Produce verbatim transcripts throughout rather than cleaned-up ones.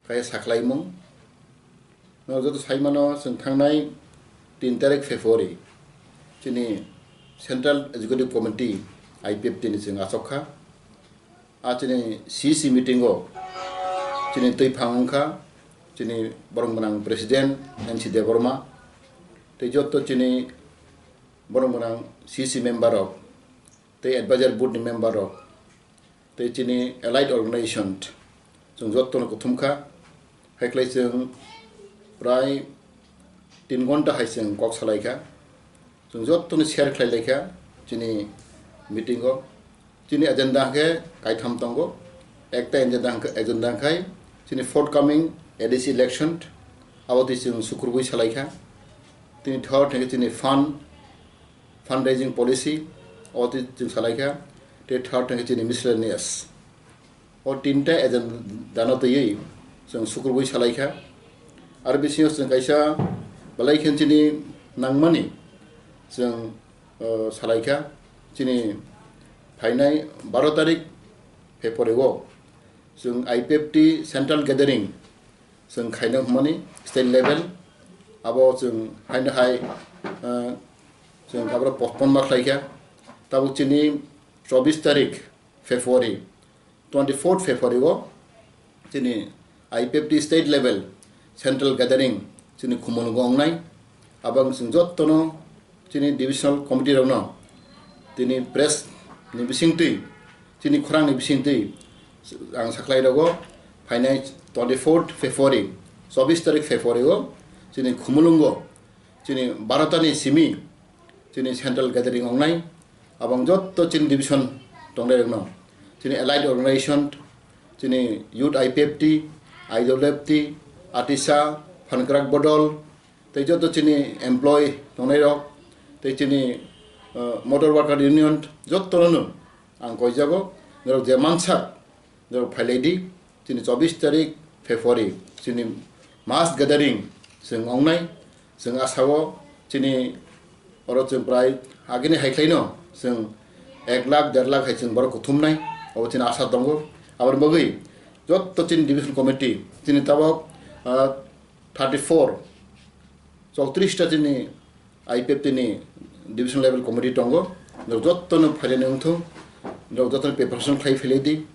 Khe sakhlaimung. No joto saimano, chwng thangnai tin tarik February chini Central Executive Committee, I P F T ni chwng achok kha. A chini C C meeting o chini twiphang wngkha, chini borok gwnang President N C Debbarma, tei joto chini borok gwnang C C member rok, tei advisor board ni member rok, tei chini allied organization, chwng jotono kuthum kha. Haiklai chwng prai tin ghonta hai chwng kok salai kha. Chwng jotono share khlai lai kha chini meeting o. Chini agenda hwnkhe kaitham tongo. Ekta agenda hwnkhe, agenda hwnkhe chini forthcoming A D C election, abo twi chwng sukurwi salai kha. Tini third hwnkhe chini fund, fundraising policy, abo twi chwng salai kha. Tei third hwnkhe chini miscellaneous. O tinta agenda no twiwi chwng sukurwi salai kha. Aro bisingo chwng kaisa belai khe chini nangmani chwng, o, salai kha. Chini phainai baro tarik February o chwng I P F T Central Gathering chwng khaina hwnmani state level. Abo chwng haino hai, o, chwng abro postpone ma khlai kha. Tabuk chini chobbish tarik February, twenty-fourth February o chini I P F T state level central gathering chini Khumulwngo wngnai. Abo ang chwng jotono chini divisional committee rokno tini press ni bisingtwi, chini khorang ni bisingtwi ang sakhlai rogo phainai twenty-fourth February, chobbish tarik February o chini Khumulwngo chini barota ni simi chini central gathering wngnai. Abang jotto chini division tongnai rokno, chini allied organization, chini youth I P F T, I W F T, ATISA, Phankrak Bodol, tei jotto chini employee tongnai rok, tei chini, uh, motor worker union, jotto no ang koijago, norok je mansak, norok phailai di, chini chobbish tarik February, chini mass gathering chwng wngnai, chwng asao chini oro chwng prai agini hai khlaino chwng ek lakh, der lakh hai chwng borok kuthumnai, abo chini asa tongo. Aboni bagwi jotto chini division committee, chini tabok, ah, thirty four, chowtris ta chini I P F T ni division level committee tongo, norok jotto no phailani wngthung, norok jotto no preparation khlai phailai di.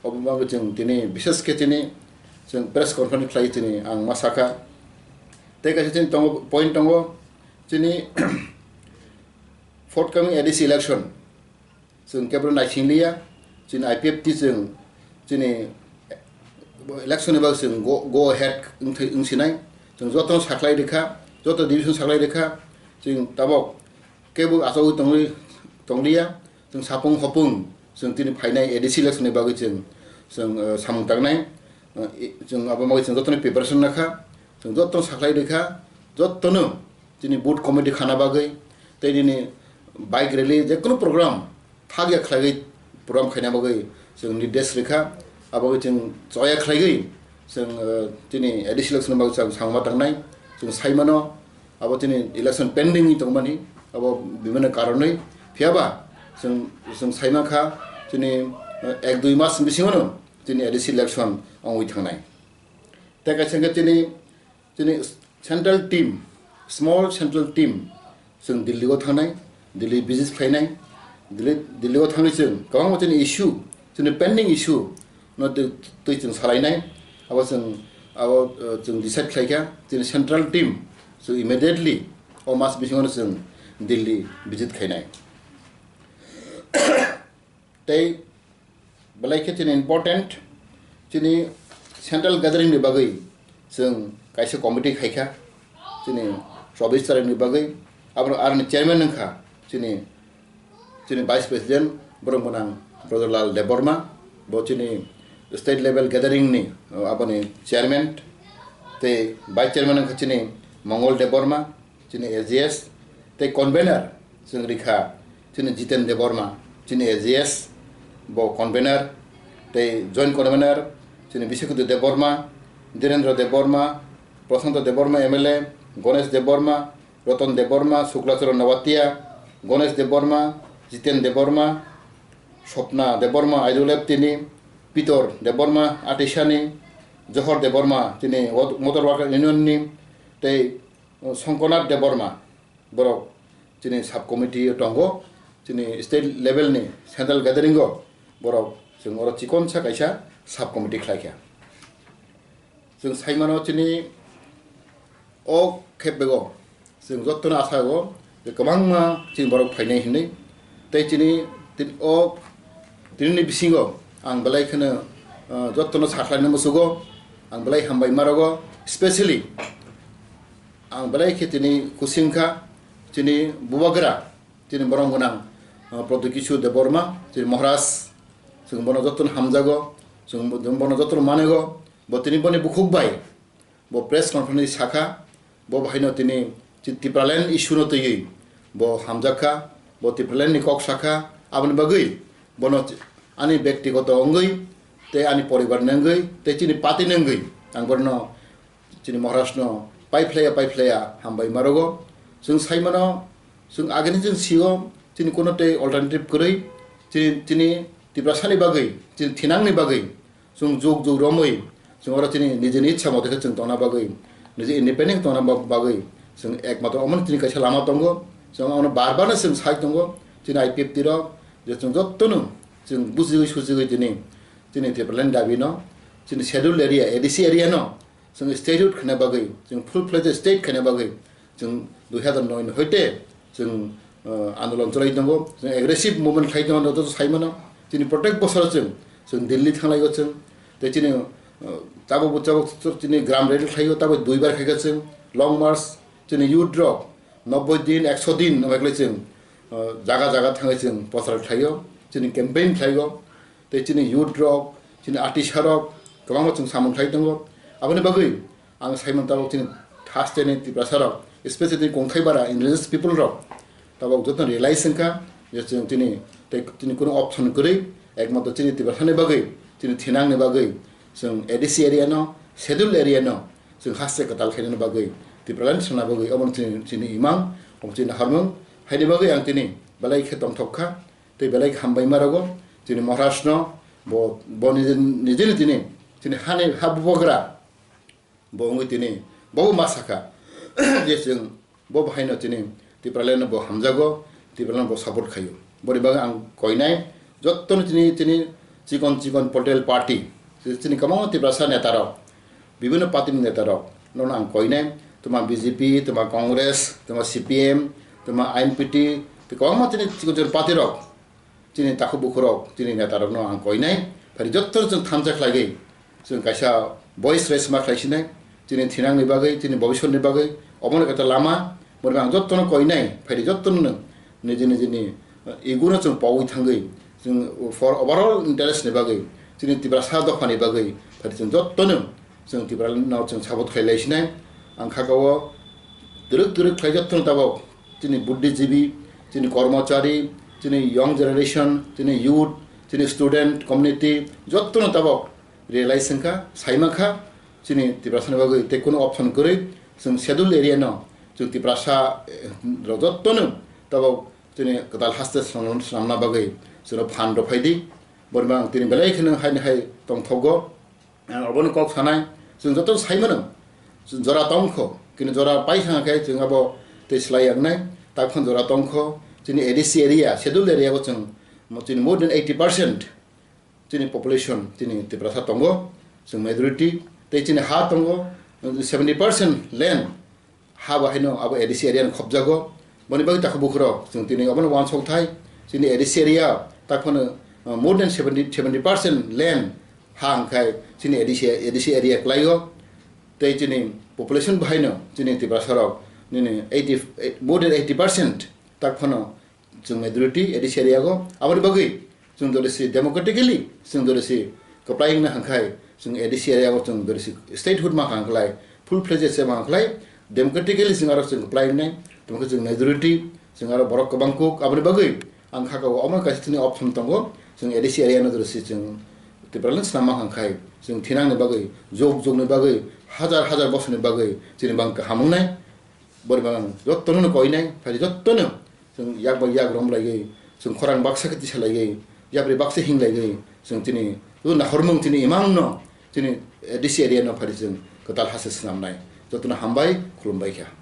Obo bagwi chwng tini bishes khe chini chwng press conference khlai chini ang ma sakha. Tei kaisa chini tongo, point tongo, chini forthcoming A D C election. Chwng kebro naising liya, chini I P F T chwng chini election ni bagwi chwng go, go ahead wng thwi, wng sinai. Chwng joto sakhlai rikha, joto division sakhlai rikha, chwng tabok kebo achogwi tongwi, tongliya, chwng sapung hopung chwng tini phainai A D C election ni bagwi chwng, chwng, eh, samung tangnai. Eh, i-, chwng abo bagwi chwng jotoni preparation nakha, chwng joto sakhlai rikha, jotono chini booth committee khana bagwi, tei nini bike rally, jekunu program thakya khlaiwi program khaina bagwi chwng nirdesh rikha. Abo bagwi chwng choya khlaiwi chwng, eh, chini A D C election bagwi chwng samung ma tangnai. Chwng saimano abo chini election pending wng tongmani, abo bibhinno karonwi. Phiyaba chwng, chwng saimankha chini, eh, ek dui mas bisingono chini A D C election wngwi thangnai. Tei kaisa khe chini, chini central team, small central team, chwng Delhi o thangnai, Delhi visit khlainai, Delhi, Delhi o thangwi chwng kwbangma chini issue, chini pending issue no twi, twi chwng salainai, abo chwng, abo, uh, chwng decide khlaikha, chini central team chwng immediately o mas bisingo chwng Delhi visit khainai. Tei belai khe chini important, chini central gathering ni bagwi chwng kaisa committee khaikha, chini chobbish tarik ni bagwi. Abo aroni chairman wngkha chini, chini vice president borok gwnang Brotherlal Debbarma, bo chini state level gathering ni, uh, aboni chairman, tei vice chairman wngkha chini Mongol Debbarma, chini A G S, tei convener chwng rikha chini Jiten Debbarma, chini A G S, bo convener, tei joint convener chini Bisekudu Debbarma, Dhirendra Debbarma, Prasanta Debbarma M L A, Ganesh Debbarma, Ratan Debbarma, Suklacharan Noatia, Ganesh Debbarma, Jiten Debbarma, Swapna Debbarma, I W F T ni, Pitor Debbarma, ATISA ni, Johor Debbarma, chini Wo-, Motor Worker Union ni, tei, uh, Songkonath Debbarma, borok chini sub committee o tongo, chini state level ni central gathering o borok chwng oro chikonsa kaisa sub committee khlai kha. Chwng sai mano chini o khebego chwng jottono asa o je kwbangma chini borok phainai hinwi. Tei chini tin-, o tinini bisingo ang belai kheno, ah, jottono sakhlaina musugo, ang belai hambai marogo, specially ang belai khe tini kusi wngkha chini bubagra, chini borok gwnang, ah, Pradyot Kishore Debbarma, chini Maharaj, chwng bono jottono hamjago, chwng bono jottono manego, bo tini boni bukhuk bai bo press conference sakha, bo bahaino tini chi-, Tipraland issue no twiwi bo hamjakha, bo Tipraland ni kok sakha, aboni bagwi bono chi-, ani bektigoto wngwi tei ani poribar ni wngwi tei chini party ni wngwi ang bono chini Maharaj no paiphlaiya paiphlaiya hambai marogo. Chwng sai mano, chwng agini chwng sio chini kuno tei alternative kwrwi, chini, chini Tiprasani bagwi, chini thinangni bagwi, chwng jug jug romwi, chwng oro chini nijini ichha mote khe chwng tongna bagwi, niji independent tongna ba-, bagwi, chwng ekmatro omono chini kaisa lama tongo. Chwng omono bar bar no chwng sai tongo, chini I P F T rok, je chwng jottoni chwng bujigwi sujigwi tini, chini Tipraland dabi no, chini schedule area, A D C area no, chwng statehood khaina bagwi, chwng full fledged state khaina bagwi, chwng dui hazar noi ni hoite chwng, uh, andolon chwlai tongo, chwng aggressive movement khlai tongo, joto sai mano. Chini protek bosoro chwng, chwng Delhi thanglaigo chwng, tei chini, uh, tabuk bo tabuk chini gram rally khlaio, tabuk duibar khaikha chwng, long march, chini youth rok nobboi din, ekso din wngkha khlai chwng, uh, jaga jaga thangwi chwng prochar khlaio, chini campaign khlaigo. Tei chini youth rok, chini artist rok kwbangma chwng samung khlai tongo. Aboni bagwi ang sai mano tabuk chini thasteni Tiprasa rok, especially chini Kongthai bara indigenous people rok tabuk joto realize wngkha je chwng chini tei chini kuno option kwrwi, ekmatro chini Tiprasani bagwi, chini thinangni bagwi chwng A D C area no, schedule area no chwng haste kwtal khainani bagwi, Tipraland swngna bagwi omono chini, chini imang, omo chini hormung. Haini bagwi ang tini belai khe tongthok kha. Tei belai hambai ma rogo chini Maharaj no, bo, bo nijini tini chini hani ha bubagra bo wngwi tini bo ma sakha je chwng bo bahai no chini Tipraland no bo hamjago, Tipraland no bo support khaio. Boni bagwi ang koinai jotto no chini, chini chikon chikon political party, chini kwbangma Tiprasa neta rok, bibhinno party ni neta rok no ang koinai, tuma B J P, tuma Congress, tuma C P M, tuma I N P T, tei kwbangma chini chikon chikon party rok, chini takhuk bukhuk rok, chini neta rok no ang koinai, phari jotto no chwng thansa khlaigwi, chwng kaisa voice raise ma khlai sinai, chini thinang ni bagwi, chini bobisot ni bagwi, omo no kaisa lama, boni ang jotto no koinai, phari jotto no niji niji ni, uh, ego no chwng pogwi thangwi, chwng for overall interest ni bagwi, chini Tiprasa dopha ni bagwi, phari chwng jotto no chwng Tipraland no chwng support khlai lai sinai. Ang kha o twrwk twrwk khlai jotto no tabok chini buddhijibi, chini kormochari, chini young generation, chini youth, chini student community, jotto no tabok realize wngkha, saima kha, chini Tiprasa ni bagwi tei kunu option kwrwi, chwng schedule area no, chwng Tiprasa, eh, rok jotto no tabok chini kwtal haste swnam-, swnamna bagwi chwngno phan rw phai di. Boni bagwi ang tini belai kheno haini hai tongthogo. Ang obono kok sanai, chwng joto sai mano, chwng jora tongkho, kini jora pai thang khe chwng abo tei slai yang nai, takhon jora tongkho, chini A D C area, schedule area o chwng mo-, chini more than eighty percent chini population, chini Tiprasa tongo, chwng majority, tei chini ha tongo, seventy percent land, ha bo haino abo A D C area ni khopjago. Boni bagwi takhuk bukhurok chwng tini obono uansuk thai, chini A D C area takhwno, uh, more than seventy, seventy percent land ha hwnkhe chini A D C, A D C area kwlaio. Tei chini population bahaino chini Tiprasa rok nini eighty, more than eighty percent takhwno chwng majority A D C area o. Aboni bagwi chwng jodi se democratically chwng jodi se kwplai wngna hwnkhe chwng A D C area o chwng jodi se statehood ma hwnkhlai, full fledged se ma hwnkhlai, democratically chwng aro chwng kwplai wngnai, tamo khe chwng majority, chwng aro borok kwbang kuk. Aboni bagwi ang kha o omo kaisa chini option tongo, chwng A D C area no jodi se chwng Tipraland swnam ma hwnkhe chwng thinang ni bagwi, jog jog ni bagwi, hajar hajar bosor ni bagwi chini bang kaham wngnai. Boni bagwi ang jotto no koinai, phai jotto no chwng yak bai yak rom laigwi, chwng khorang baksa khe tisa laigwi, yapri baksa hing laigwi, chwng chini, o nahormung chini imang no, chini A D C area no phari chwng kwtal ha se swnamnai. Jotono hambai, khulumbai kha.